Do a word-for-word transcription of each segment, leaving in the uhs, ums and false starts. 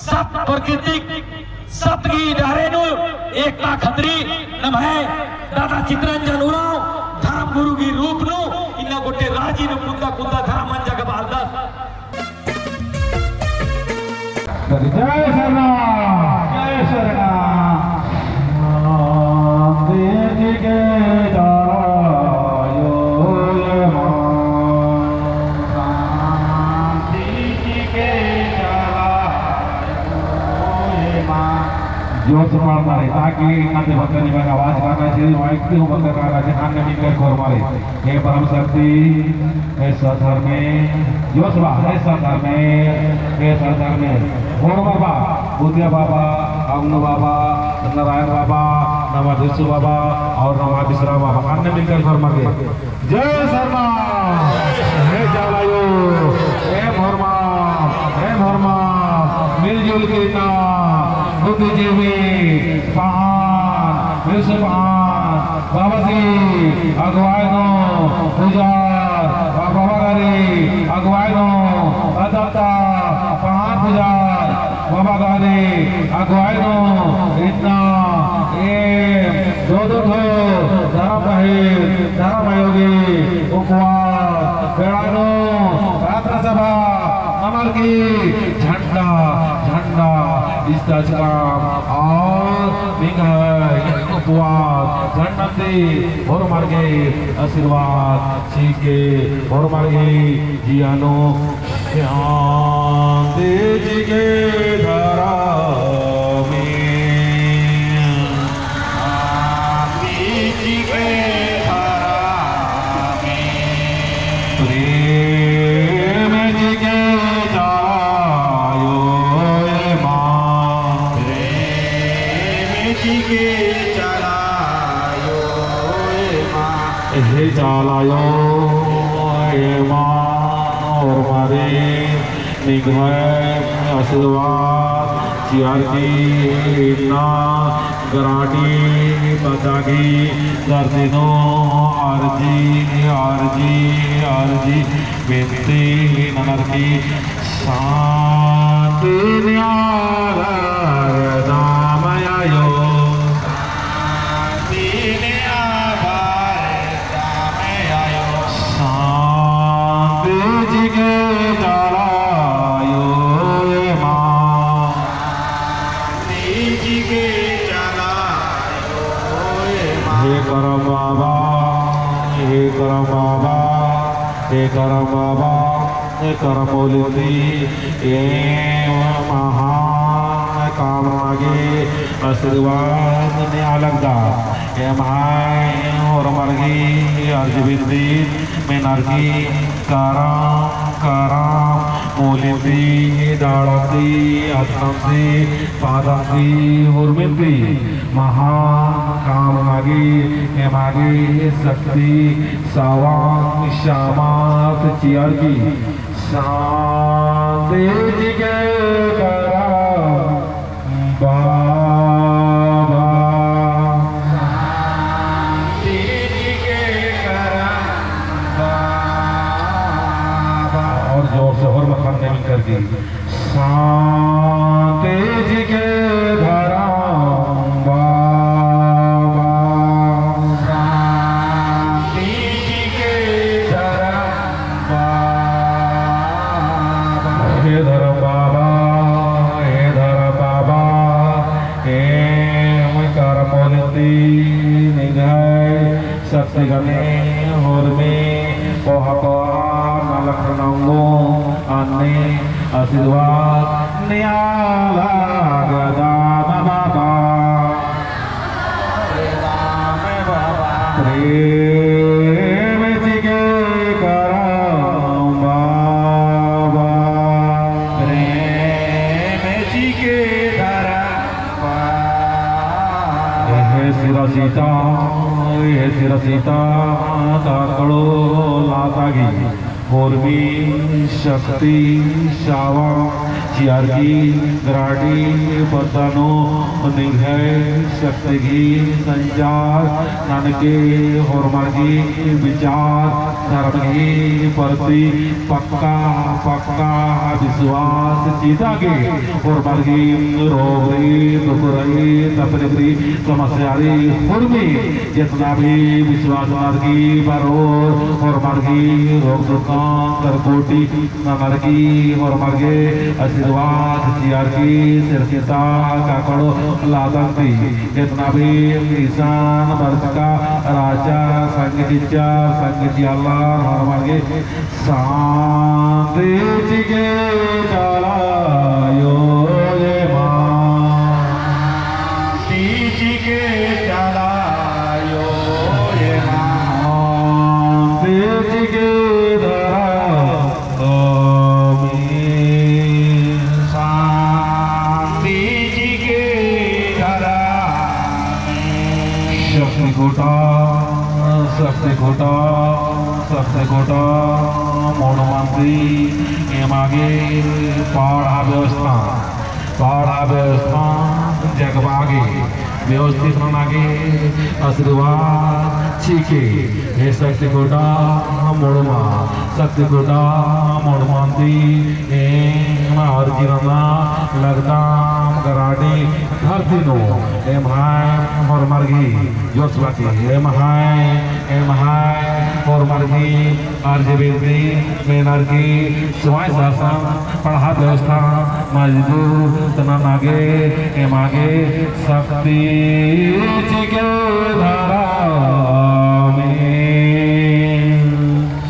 सत प्रकृतिक सत गही डहरे नू एकता खतरी नम्है दादा चितरंजन उराँव धर्म गुरु गही रूप नू इन्ना गोटे राजी नू कुद्दा कुद्दा धर्म मंजा गा बअलदस। जय सरना, जय सरना। शांति चिके चाला आयो एमा। शांति चिके चाला आयो एमा। जोर से पढ़ना है, ताकि इन्ना ते भक्तन में आवाज करना चाहिए, माइक ते भक्तन करना चाहिए, अन्य मिलकर खोर मारे। हे परम शक्ति, हे सत धर्मे, जोसवा, हे सत धर्मे, हे सत धर्मे। होरमा बा, बुधिया बाबा, अमनु बाबा, नारायण बाबा, नमाधिसु बाबा और नमाधिसरा बाबा। अन्य मिलकर होरमा के। जय सरना, हे चाला आयो, हे होरमा, हे होरमा, मिलजुल के इन्ना, बुद्धिजीवी, पहान, विश्व पहान, बाबाजी अगुवाई नू पुजार और बाबा गही अगुवाई नू अदत्ता पहान पुजार बाबा गही अगुवाई नू इन्ना एम दो दो ठो धर्म बहिन धर्म आयो गही उपवास बेड़ा नू प्रार्थना सभा नमर की झंडा झंडा इस्ताचकम और निंग्है उपवास झंडा ती होरमर गे आशीर्वाद चिके होरमर गे जिया नू शांति चिके धर्मे। शांति चिके धर्मे। प्रेम चिके चाला आयो एमा। प्रेम चिके चाला आयो एमा। हे चाला आयो एमा होरमारिन निंग्है आशीर्वाद चिअर की इन्ना गराडी पद्दा गही धरती नू अर्जी, अर्जी, अर्जी बिनती ननर की शांति नेआ बरदम आयो। शांति नेआ बरदम आयो। शांति चिके चाला आयो एमा। शांति चिके चाला आयो एमा। हे करम बाबा, हे करम बाबा, हे करम बाबा, हे करम मौलिदी, एम महान काम नना गे आशीर्वाद नेआ लगदम। एम्है होरमर गही अर्जी बिनती मेनर की करम करम मौलिदी, डाड़ती, अतनती, पादंती, होरमती महान काम नना गे एमा गे शक्ति, सवंग, सामर्थ चिअर की शांति चिके करम बाबा। शांति चिके करम बाबा। और जोर से होरमर ख़न्न मिलकर की शांति चिके धरम बाबा। शांति चिके धरम बाबा। हे धरम बाबा, हे धरम बाबा, एम करम मौलिदी निंग्है शक्ति गने होरमी कोहा कोहा नलख नंगो अन्ने आशीर्वाद नेआ लगदम बाबा। प्रेम चिके करम बाबा। प्रेम चिके धरम बाबा। एहे सिरा सीता, एहे सिरा सीता, ताकड़ो लाता गही होरमी शक्ति, सावंग, चिअर की गराडी बद्दा नू निंग्है शक्ति गही संचार ननके होरमर गही विचार धर्म गही प्रति पक्का, पक्का विश्वास चिदा गे होरमर गही रोग रई, दुख रई, तकलीफ रई, समस्या रई, होरमी जेतना भी विश्वास ननर की बरओर होरमर गही रोग दुख कर कोटी ननर की होरमर गे आशीर्वाद चिअर की सिरसिता काकड़ो लादन ती। जेतना भी इसन बरचका राजा संग चिच्चर संग चिअलर होरमर गे शांति चिके चाला आयो एमा। शांति चिके चाला आयो एमा। शांति चिके धरा आमीन। शांति चिके धरा आमीन। शक्ति खुटा, शक्ति खुटा, शक्ति खुटा, मोड़ मंदी, एमा गे पाड़ा व्यवस्था, पाड़ा व्यवस्था जगबआ गे व्यवस्थित नना गे आशीर्वाद चिके। हे शक्ति खुटा मोड़मा, शक्ति खुटा मोड़मा ती एम अर्जी नना लगदम गराडी धरती नू। एम्है होरमर गही जोश बाकी एम्है, एम्है होरमर गही अर्जी बिनती मेनर की स्वाय शासन पड़हा व्यवस्था मजबूत नना गे, एमा गे शक्ति चिके धरा आमीन।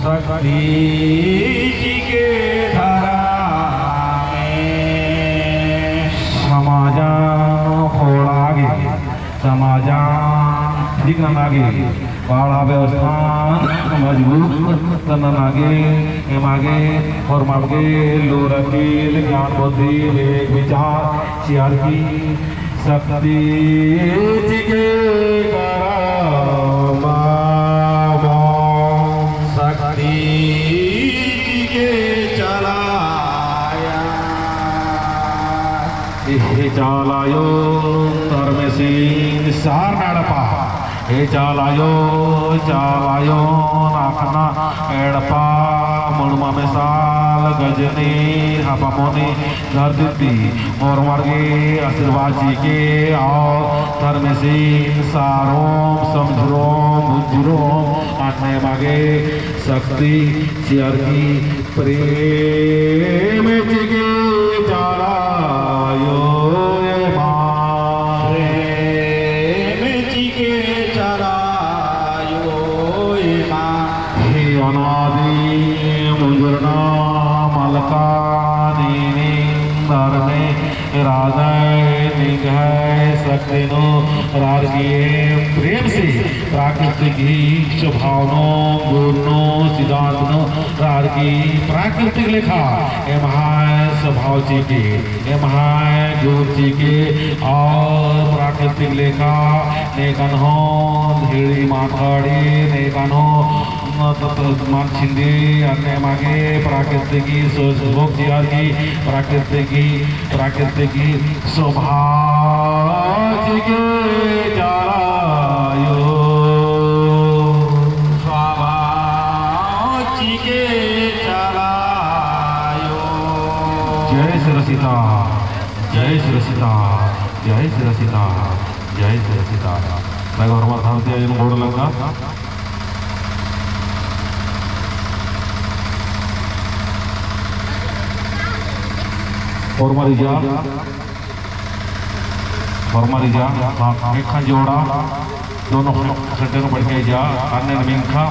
शक्ति चिके धरा आमीन। समाजन खोड़ा गे, समाजन ठीक नना गे, पाड़ा व्यवस्था मजबूत नना गे, एमा गे होरमर गे लूर अकिल ज्ञान बुद्धि विवेक विचार चिअर की शक्ति चिके करम आयो। शक्ति चिके चाला आयो। हे चाला आयो धर्मेसिन सरना एड़पा। हे चाला आयो, चाला आयो नाखना एड़पा, मुड़मा मेसाल गजनी हपमोनी धरती ती होरमर गे आशीर्वाद चिके और धर्मेसिन सारोम समझरोम बुझरोम अन्ने एमा गे शक्ति चिअर की प्रेम चिके चाला आयो एमा। प्रेम चिके चाला आयो एमा। हे अनादि मुंजुरना मलका नीनिम धर्मे राधे निंग्है शक्ति नू रअर की एम प्रेम से प्राकृतिक ही स्वभाव नू, गुण नू, सिद्धांत नू रअर की प्राकृतिक लेखा एम्है स्वभाव चिके, एम्है गुण चिके और प्राकृतिक लेखा नेकन हूँ ढेड़ी माथाड़ी नेकन हूँ मत छिंदी अन्ने एमा गे प्राकृतिक ही सोच भोग चिअर की प्राकृतिक ही, प्राकृतिक ही स्वभाव चिके चाला आयो। स्वभाव चिके चाला आयो। जय सिरसिता, जय सिरसिता, जय सिरसिता, जय सिरसिता। मैं गौरव धाम से आयोन गोड़ लगा। होरमर इजा, होरमर इजा, हाँ, एक खन जोड़ा, दोनों खड्डे में बैठ के जा, अन्य मिनखा,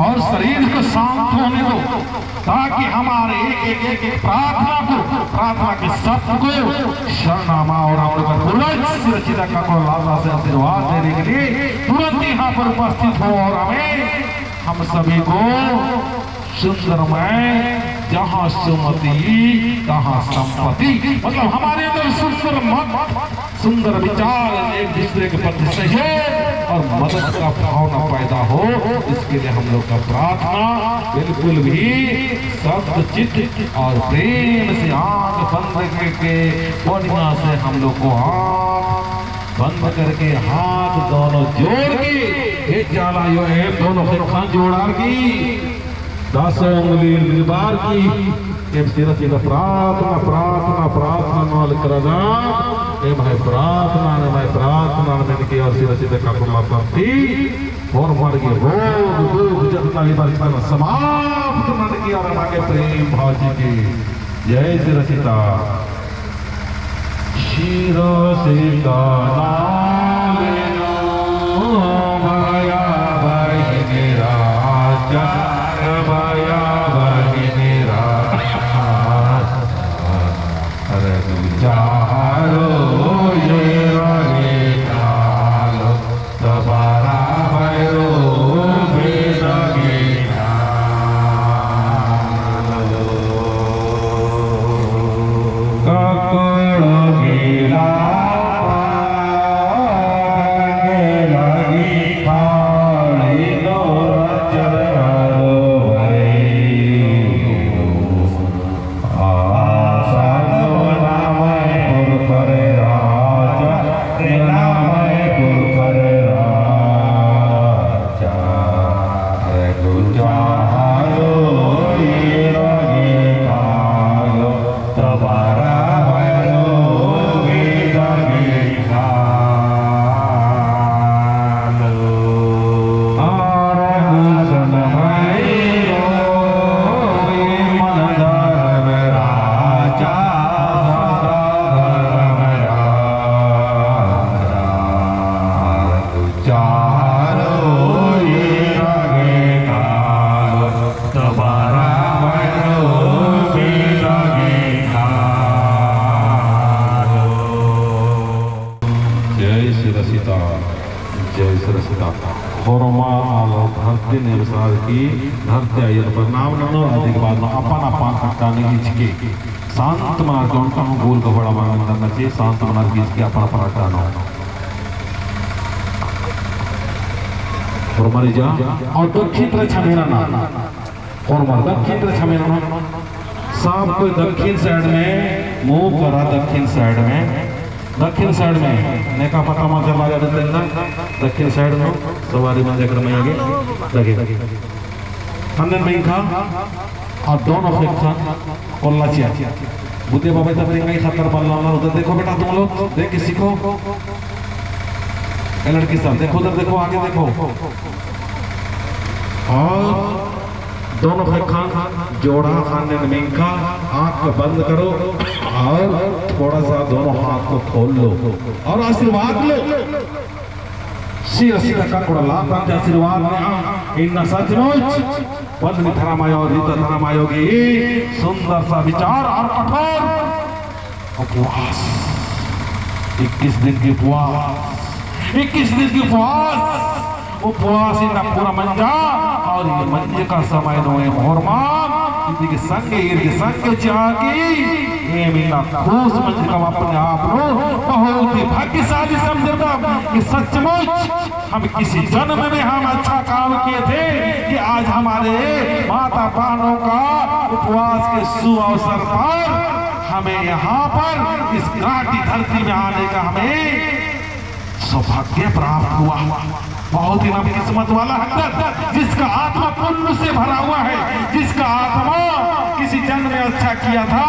और शरीर को शांत होने दो, ताकि हमारे एक, एक, एक, एक प्रार्थना को, प्रार्थना के शब्द को शरणामा और हम लोग का पूरा सिरसिता का को लाला से आशीर्वाद देने के लिए तुरंत यहाँ पर उपस्थित हो और हमें, हम सभी को सुंदर मय जहाँ सुमति, तहाँ संपत्ति। मतलब हमारे अंदर सुंदर मत, सुंदर विचार, एक दूसरे के प्रति सहयोग और मदद का भावना पैदा हो, इसके लिए हम लोग का प्रार्थना। बिल्कुल भी सत चित्त और प्रेम से आंख बंद करके बढ़िया से हम लोग को आंख बंद करके हाथ दोनों जोड़ के, ए चाला यो एम दोनों ख़ेक्खन जोड़ार की, दस उंगली मिलबार की, एम सिरा सिता प्रार्थना, प्रार्थना, प्रार्थना नल करजा, एम्है प्रार्थना, एम्है प्रार्थना मेनके और सिरा सिता कपड़ा पत्ती, होरमर की रोग, दुख, जतना भी बरचना समाप्त ननके और एम्है प्रेम भाव चिके। जय सिरा सिता। सिरा सिता नाम लेनो भया बहिन राजा, भया बहिन राजा। अरे दूजा हारो ये रे कालो। तबारा भैरो बेदगे ध्यान। ककड़ गेला पागे लगी खाड़ी नोरा चरहरो भैरो। आसन नामय पुरखर राजा, नामय पुरखर राजा। रे गुजा हारो ये रगे कालो, तबारा भैरो बेदगे ध्यान। आर गुसन भैरो, मन धर्म राजा, सदा धर्म राजा। आर गुजा हारो ये रगे कालो, तबारा भैरो बेदगे ध्यान। जय सिरा सिता, जय सिरा सिता। होरमा आलो धरती ने विसार की धरती आयल प्रणाम ननो, अदिक बाद में अपन अपन अड्डा नू इजके। शांत मनार के ओन्टा हूँ गोल गफड़ा मांगन करना चाहिए, शांत मनार के इजके अपन अपन अड्डा नू। होरमर इजा, और दक्षिण तरफ छमेना ना। होरमर दक्षिण तरफ छमेना ना। सब कोई दक्षिण side में, मुँह करा दक्षिण side में, दक्षिण side में। नेका पता मा चला जाते तेंगा, दक्षिण side में सवारी मंजा कर मइय्याँ गे लगे। ख़न्नन मेंख़ा, और दोनों ख़ेक्खन कोल्ला चिआ। बुद्धि बाबा इधर तेंगा ही खतर बल्ला ना, उधर देखो बेटा तुम लोग, देख के सीखो। ए लड़की सब, देखो उधर देखो, आगे देखो। और दोनों ख़ेक्खन जोड़ा ख़न्नन मेंख़ा, आँख बंद करो और थोड़ा सा दोनों हाथ को खोल लो और आशीर्वाद लो। सिरा सिता ककड़ो लाता के आशीर्वाद नेआ, इन्ना सचमुच बंदनी धरम आयो, रीता धरम आयो गे सुंदर सा विचार और कठोर उपवास, इक्कीस दिन की उपवास, इक्कीस दिन की उपवास, उपवास इन्ना पूरा मंजा, और ये मंजका समय नू एम होरमर इदी के संगे, ईर के संगे चिआ की एम इन्ना खुश मंजकम अपने आप नू बहुत ही भाग्यशाली समझरदम कि सचमुच हम किसी जन्म में हम अच्छा काम किए थे कि आज हमारे माता बहनों का उपवास के शुभ अवसर पर हमें यहाँ पर इस काटी धरती में आने का हमें सौभाग्य प्राप्त हुआ। बहुत ही नाम किस्मत वाला है, जिसका आत्मा पुण्य से भरा हुआ है, जिसका आत्मा किसी जन्म में अच्छा किया था,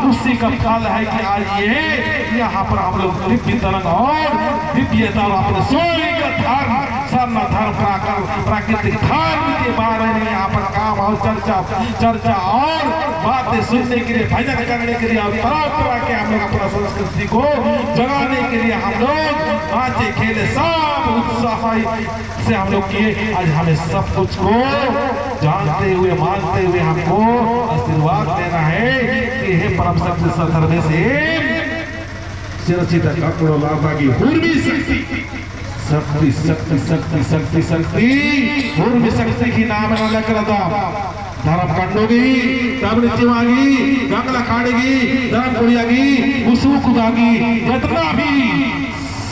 उसी का फल है कि आज ये यहाँ पर हम लोग दिव्य तरंग और दिव्यता और अपने सोने का धर्म, सरना धर्म, प्राकृ-, प्राकृतिक धर्म के बारे में यहाँ पर काम और चर्चा, चर्चा और बातें सुनने के लिए, भजन करने के लिए और तरह तरह के हम लोग अपना संस्कृति को जगाने के लिए हम लोग नाचे खेले सब उत्साह से हम लोग किए। आज हमें सब कुछ को जानते हुए, मानते हुए हमको आशीर्वाद देना है कि हे परम शक्ति सत सर्वेश, सिरा सिता ककड़ो लाता की हुर्मी शक्ति, शक्ति, शक्ति, शक्ति, शक्ति, शक्ति, हुर्मी शक्ति की नाम ना लेकर आता। धरम कंडो गही, दबनी चिवा गही, गंगला खाड़ी गही, धरम कुड़िया गही, मुसु कुदा गही, जेतना भी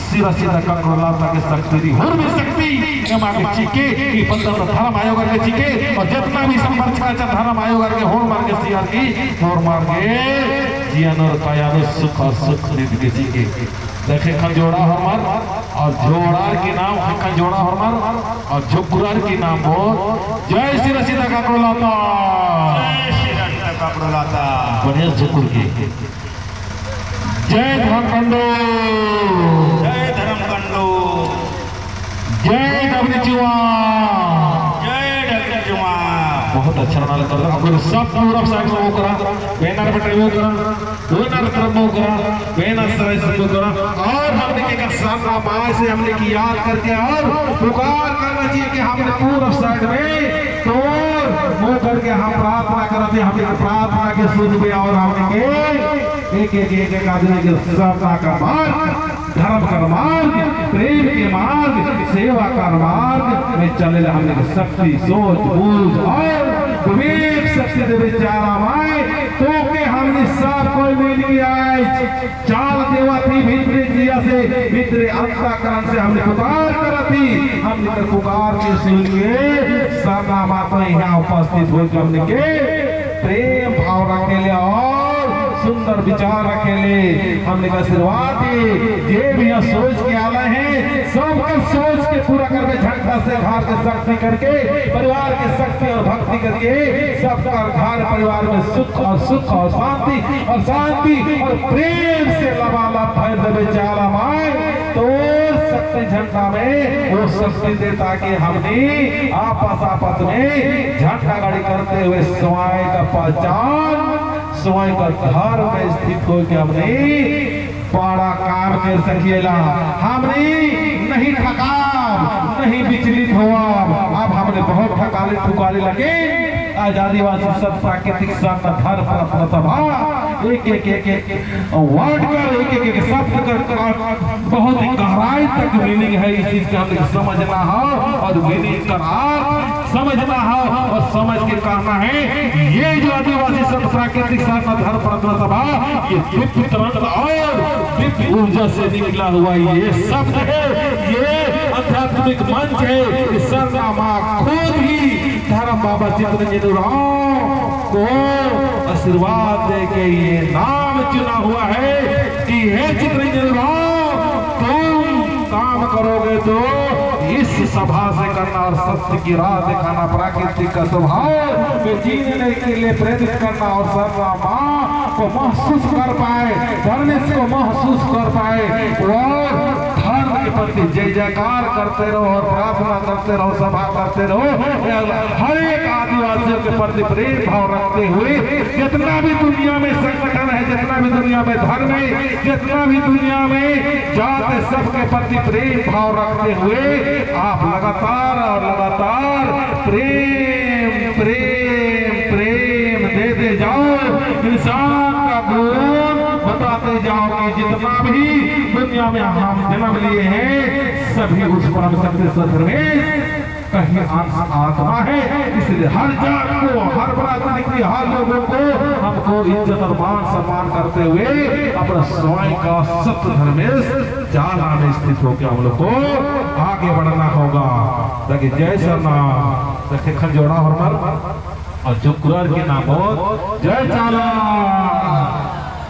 सिरा सीधा ककड़ो लाता के शक्ति रई, होरमी शक्ति एमा गे चिके, ई पद्दा ता धरम आयो गर गे चिके, और जेतना भी संपर्क का धरम आयो गर गे, होरमर गे सियार की, होरमर गे जियन और काया नू सुख और सुख निद गे चिके। देखे ख़ेक्खन जोड़ा होरमर, और जोड़ार की नाम ख़ेक्खन जोड़ा होरमर, और झुकुरार की नाम बहुत। जय सिरा सीधा ककड़ो लाता। जय सिरा सीधा ककड़ो लाता। बढ़िया झुकुर की। जय धरम कंडो। जय धरम कंडो। जय डबरी चुआ। जय डबरी चुआ। बहुत अच्छा नाम कर रहा। अगर सब पूरब side से वो करा, banner पे वो करा, वो ना करना वो करा, banner side से वो करा। और हमने के का सरना माय से हमने की याद करके और पुकार करना चाहिए कि हमने पूरब side में तो वो करके हम प्रार्थना करते, हमने प्रार्थना के सुन में और हमने के एक, एक, एक, एक आदमी के सरना का मार्ग, धर्म का मार्ग, प्रेम के मार्ग, सेवा का मार्ग में चले ला हमने के शक्ति, सोच, बूझ और विवेक शक्ति देवे चाला माय, तो के हमने सब कोई मिल के आए, चाल देवा थी भितरे जिया से, भितरे अंतःकरण से हमने पुकार करा थी, हमने के पुकार के सुन के सरना माता यहाँ उपस्थित हो के हमने के प्रेम भाव रखेले और सुंदर विचार रखेले। हमने का आशीर्वाद दे, जे भी यहाँ सोच के आला है, सबकर सोच के पूरा करके झंडा से घर के शक्ति करके, परिवार के शक्ति और भक्ति करके, सबकर घर परिवार में सुख और सुख और शांति और शांति और प्रेम से लबालब भर देवे चाला माय। तो शक्ति झंडा में वो शक्ति दे, ताकि हमनी आपस आपस में झंडा गाड़ी करते हुए स्वयं का पहचान, स्वयं का धर्म में स्थित होके हमनी बड़ा काम कर सकिएला। हमनी नहीं ठकाब, नहीं विचलित होआब। अब हमने बहुत ठकाले ठुकाले लगे। आज आदिवासी सत प्राकृतिक सत धर्म प्रार्थना सभा एक, एक, एक, एक word कर, एक, एक, एक शब्द कर, कर बहुत ही गहराई तक meaning है। इस चीज का हमने समझना है और meaning का अर्थ समझना है और समझ के कहना है, ये जो आदिवासी सत प्राकृतिक सत धर्म प्रार्थना सभा, ये दिव्य तरंग और दिव्य ऊर्जा से निकला हुआ ये शब्द है, ये आध्यात्मिक मंच है। ये सरना माँ खुद ही धर्म बाबा चितरंजन उराँव को आशीर्वाद दे के ये नाम चुना हुआ है कि हे चितरंजन उराँव, तुम काम करोगे तो इस सभा से करना और सत्य की राह दिखाना, प्राकृतिक का स्वभाव में जीने के लिए प्रेरित करना और सरना माँ को महसूस कर पाए, धर्मेश को महसूस कर पाए और धर्म के प्रति जय जयकार करते रहो और प्रार्थना करते रहो, सभा करते रहो। हर एक आदिवासियों के प्रति प्रेम भाव रखते हुए जितना भी दुनिया में संगठन है, जितना भी दुनिया में धर्म है, जितना भी दुनिया में जात है, सबके प्रति प्रेम भाव रखते हुए आप लगातार और लगातार प्रेम, प्रेम, प्रेम देते जाओ। इंसान का गुण बताते जाओ कि जितना भी दुनिया में हम जन्म लिए हैं, सभी उस परम सत्य सत धर्मेश का ही अंश आत्मा है। इसलिए हर जात को, हर प्रांत की, हर लोगों को हमको इज्जत और मान सम्मान करते हुए अपना स्वयं का सत धर्मेश चाला में स्थित होकर हम लोग को आगे बढ़ना होगा। ताकि जय सरना, ताकि ख़ेक्खन जोड़ा होरमर और चुकुरार के नाम बहुत जय चाला।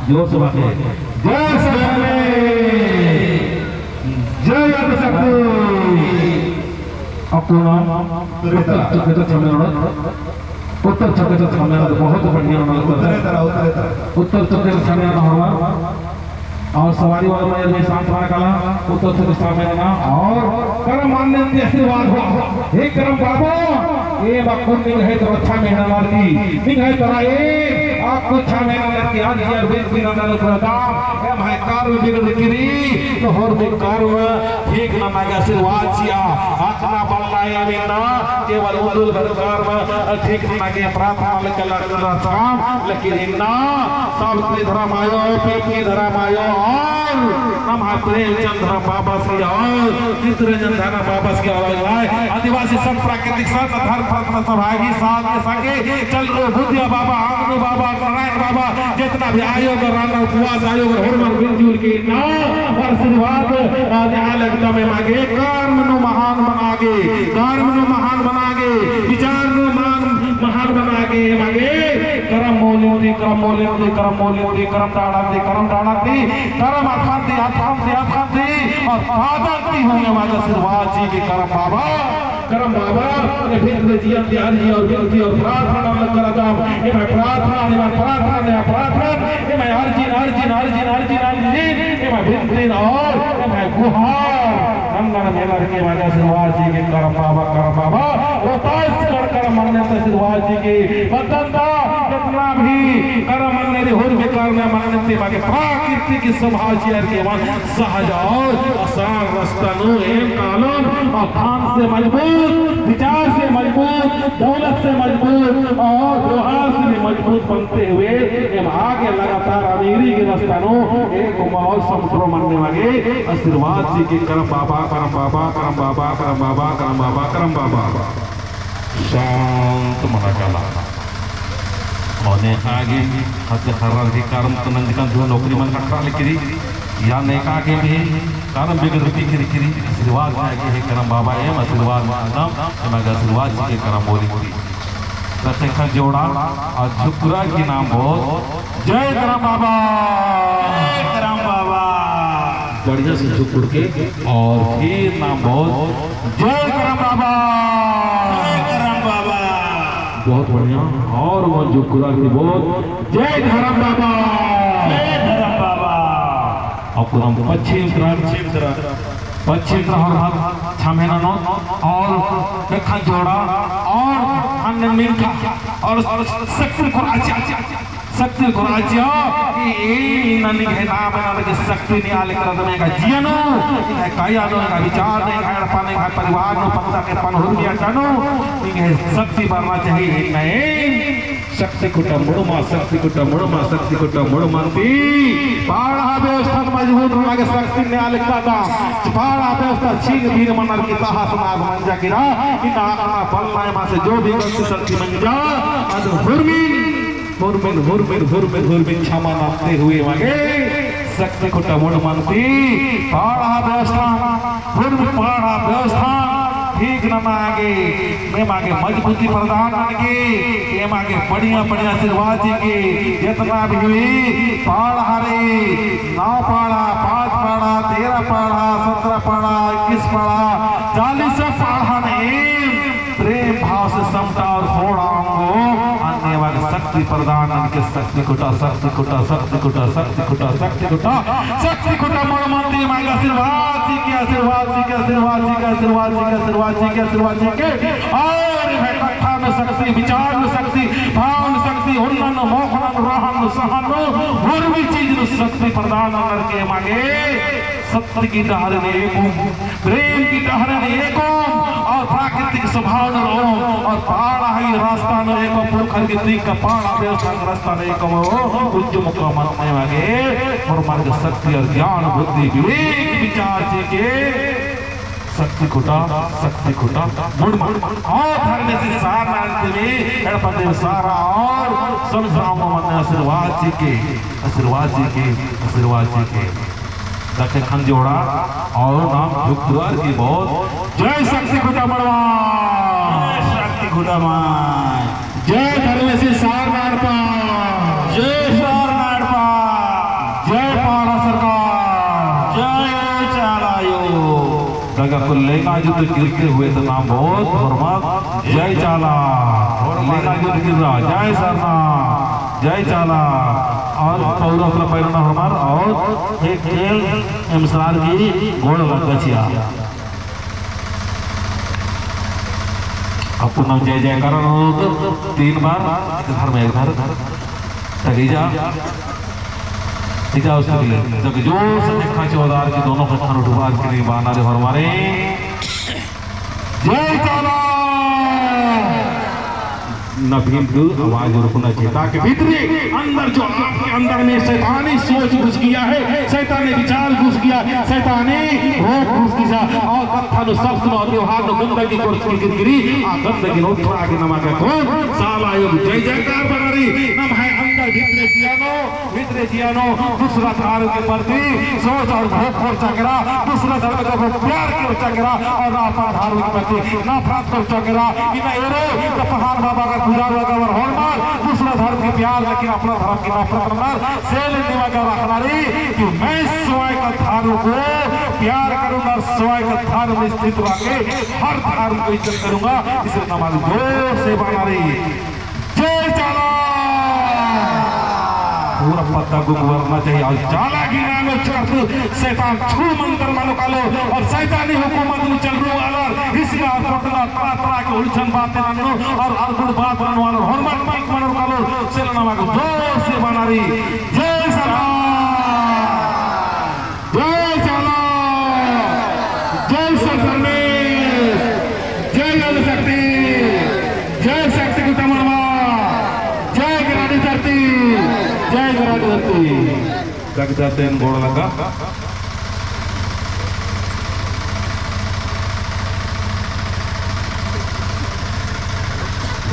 जोर से बात है। जय सरना, जय आदिशक्ति। अक्कु नाम उत्तर चुके तो छमेना, उत्तर चुके तो छमेना, बहुत बढ़िया नाम। उत्तर तरह, उत्तर तरह। उत्तर चुके तो छमेना होरमर। और सवारी वाला में भी शांत रहना काला, उत्तर चुके तो छमेना। और करम मान्य के आशीर्वाद हो। हे करम बाबा, ए बक्कुन निंग्है तो अच्छा मेहनत की, निंग्है तो ए, अक्कु अच्छा मेहनत की, आज यार बिन बिन नल प्रदान, ए भाई कार में बिगड़ किरी, तो होर भी कार में ठीक नना गे आशीर्वाद चिआ, अख़ना बलना एम इन्ना, केवल उन्दुल भर कार में ठीक नना गे प्रार्थना लेके लग रहा काम, लेकिन इन्ना सावित्री धर्म आयो, पिंकी धर्म आयो, और हमार प्रेमचंद धरम बाबस की और चित्तरंजन धरम बाबस की और आए आदिवासी संत प्राकृतिक संत धर्म प्रार्थना सभा की साथ के संगे चल रो बुधिया बाबा, आंगनू बाबा, नारायण बाबा, जितना भी आयोग और राना उपवास आयोग और होरमर मिलजुल के ना आशीर्वाद आदि आलक तमे मागे कर्म नू महान बनागे, कर्म नू महान बनागे, विचार नू महान महान बनागे मागे करम मोलिन ती, करम मोलिन ती, करम मोलिन ती, करम डाड़न ती, करम डाड़न ती, करम अथन ती, अथन ती, अथन ती, और पादन ती हूँ एमा गे आशीर्वाद चिके करम बाबा, करम बाबा, ए भिन्न जियन ती अर्जी और विनती और प्रार्थना नम करदम, एमा प्रार्थना, एमा प्रार्थना, एमा प्रार्थना, एमा अर्जी, अर्जी, अर्जी, अर्जी, अर्जी, एमा विनती और एमा गुहार नंदन मेलर के मागे आशीर्वाद चिके करम बाबा, करम बाबा, ओतास कर करम मन्ने आशीर्वाद चिके, बतंता जितना भी करम मन्ने रे हुर बेकार में मन्ने ते मागे प्राकृतिक स्वभाव चियर के मन सहज और आसान रास्ता नू एम कालोन और खान से मजबूत, विचार से मजबूत, दौलत से मजबूत और व्यवहार से भी मजबूत बनते हुए एम आगे लगातार अमीरी के रास्ता नू एक माहौल समटो मन्ने मागे आशीर्वाद चिके करम बाबा, करम बाबा, करम बाबा, करम बाबा, करम बाबा, करम बाबा। शांत मना काला। और नेकागे हत्ते खर्रा की करम तो नंजकन जो नौकरी मन खटरा लेकिरी। या नेकागे भी करम बिगड़ बिगड़ किरी किरी। आशीर्वाद मागे हे करम बाबा एम आशीर्वाद मागदम, एमा गे आशीर्वाद चिके करम बोली। तब से खा जोड़ा और झुकरा की नाम बहुत जय करम बाबा। जय करम बाबा। बढ़िया से झुक उठ के और फिर नाम बहुत जय करम बाबा। जय करम बाबा। बहुत बढ़िया। और वो झुकरा की बहुत जय धरम बाबा। जय धरम बाबा। अब हम पश्चिम तरफ, पश्चिम तरफ, पश्चिम तरफ और हम छमेना नो और देखा जोड़ा और अन्य मिनखा और शक्ति को अच्छा शक्ति को राज्य कि ए इन्ना निंग्है नाम एंगा शक्ति निंग्है आले करदम एंगा जिया नू, एंगा काया नू, एंगा विचार नू, एंगा एड़पा नू, एंगा परिवार नू, पत्ता के पनहुरमी अड्डा नू, निंग्है शक्ति बरना चाहिए, एंगा ए शक्ति खुटा मुड़मा, शक्ति खुटा मुड़मा, शक्ति खुटा मुड़मा ती पाड़ा व्यवस्था मजबूत रना के शक्ति निंग्है आले करदम, पाड़ा व्यवस्था छीन बीर मनर की तहस नहस मंजा किरा, इन्ना आना बलना एमा से जो भी गलती सलती मंजा, अद हुरमिन हुरमिन, हुरमिन, हुरमिन, हुरमिन क्षमा नन्ते हुए मागे शक्ति खुटा मुड़मा ती पाड़ा व्यवस्था, हुरमिन पाड़ा व्यवस्था ठीक नना गे, एमा गे मजबूती प्रदान नना गे, एमा गे बढ़िया, बढ़िया आशीर्वाद चिके, जितना भी हुई पाड़ा रे, नौ पाड़ा, पाँच पाड़ा, तेरह पाड़ा, सत्रह पाड़ा, इक्कीस पाड़ा, चालीस पाड़ा ने प्रेम भाव से समटा और खोड़ा अंगो अन्ने वाले शक्ति प्रदान ननके शक्ति खुटा, शक्ति खुटा, शक्ति खुटा, शक्ति खुटा, शक्ति खुटा, शक्ति खुटा मुड़मा ती मागे आशीर्वाद चिके, आशीर्वाद चिके, आशीर्वाद चिके, आशीर्वाद चिके, आशीर्वाद चिके, आशीर्वाद चिके। और एंग्है कत्था नू शक्ति, विचार नू शक्ति, भाव नू शक्ति, हुन्नन, मोख़नन, रहन, सहन, हुरमी चीज नू शक्ति प्रदान ननके मागे सत्य की डहरे ने एकोम, प्रेम की डहरे ने एकोम, और प्राकृतिक स्वभाव नू रओम, और पाड़ा ही रास्ता नू एकोम, पुरखर की तीक का पाड़ा व्यवस्था का रास्ता नू एकोम, उज्जु मुक्का मन्ने मागे, और मार्ग शक्ति और ज्ञान, बुद्धि, विवेक, विचार चिके, शक्ति खुटा, शक्ति खुटा, मुड़मा। और धर्मेसी सारना अंत में, एड़पा देव सारना और संसार में मन्ने आशीर्वाद चिके, आशीर्वाद चिके, आशीर्वाद चिके। दखे खन जोड़ा और नाम झुकदुआर की बहुत जय शक्ति खुटा मड़वा। जय शक्ति खुटा माय। जय धर्मेसी सारना एड़पा। जय सारना एड़पा। जय पाड़ा सरकार। जय चाला आयो। दगा कुल लेंगा जुद्ध गिरते हुए तो नाम बहुत होरमर जय चाला। लेंगा जुद्ध गिर रहा, जय सरना, जय चाला। और पौरा अपना पैरना होरमर और एक खेल एमसरार की गोड़ लग गचिया। अब पुनः जय जयकार होत तीन बार, एक घर में एक घर। तगीजा। इजा उस्तक ले, जग जोर से देखा चौदार की दोनों कत्थन उठवार के लिए बाना दे फरमारे। जय चाला। नबीन को आवाज रुकना चाहिए, ताकि भीतरी अंदर जो आपके अंदर में शैतानी सोच घुस गया है, शैतानी विचार घुस शैतानी भोग घुस किसा और कत्था नू सब सुनो त्योहार नू गंदगी कोरचकी किरकिरी, आ गंदगी नू उठा के नमा गे कौन साला आयो जय जयकार बनारी, नम्है अंदर भितरे जिया नू, भितरे जिया नू दूसरा धर्म के प्रति सोच और भोग कोरचा केरा, दूसरा धर्म के प्रति प्यार कोरचा केरा और अपन धर्म के प्रति नफरत कोरचा केरा। इन्ना एरे तो पहान बाबा का पुजारी का वर होरमर, दूसरा धर्म के प्यार लेकिन अपना धर्म की नफरत ननर, से ले निमा गे अख़ना रई कि मैं स्वयं का धर्म को प्यार करूँगा, स्वयं का धर्म स्थित रखे, हर धर्म को इज्जत करूँगा। इसे नमा गे जोर से बअना रई। जय चाला। पूरा पद्दा गुम बरना चाहिए। और चाला गही नाम उच्चार शैतान छू मंतर मनो कालो और शैतानी हुकूमत नू चलरू आलर, इसका पटना तरा तरा के उलझन बातें नन्नो और अड़बड़ बात नन्नो आलर होरमर ठीक मनो कालो। से ले नमा गे जोर से बअना रई। जय चाला। जय चाला, जय सरधर्मेस, जय आदिशक्ति, जय शक्ति कुटा मड़वा, जय गराडी धरती, जय गराडी धरती। जगदतेन गोड़ लगा।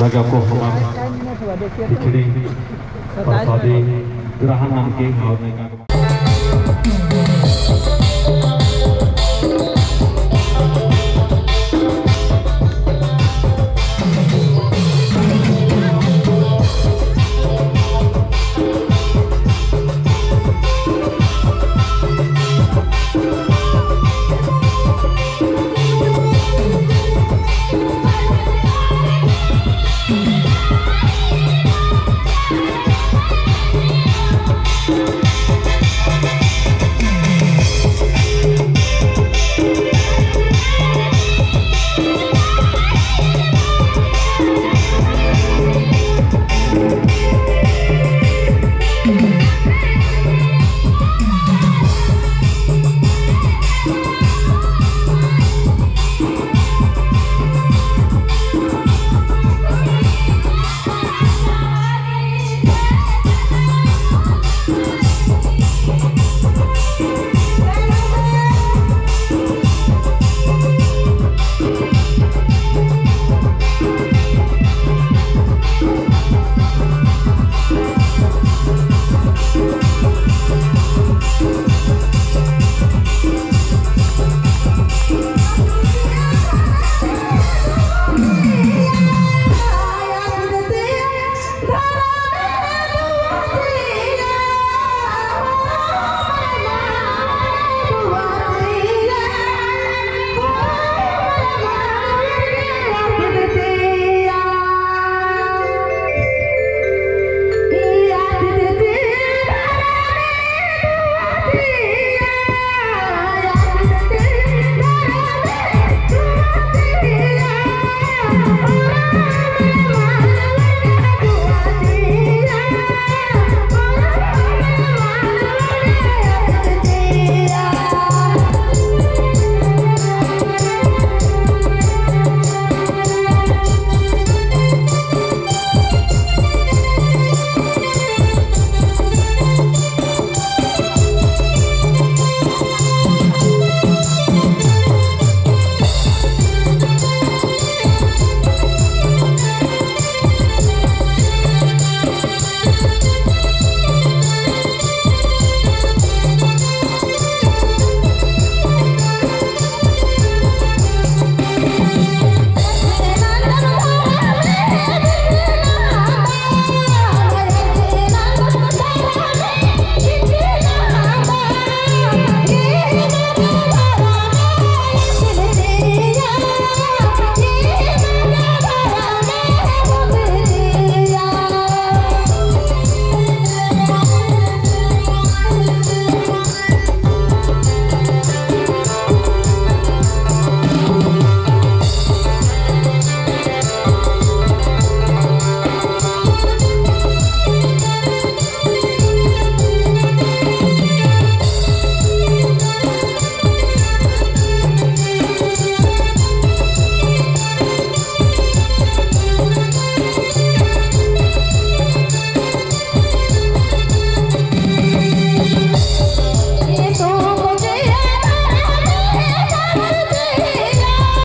बगा को हमार खिचड़ी प्रसादी ग्रहण ननके और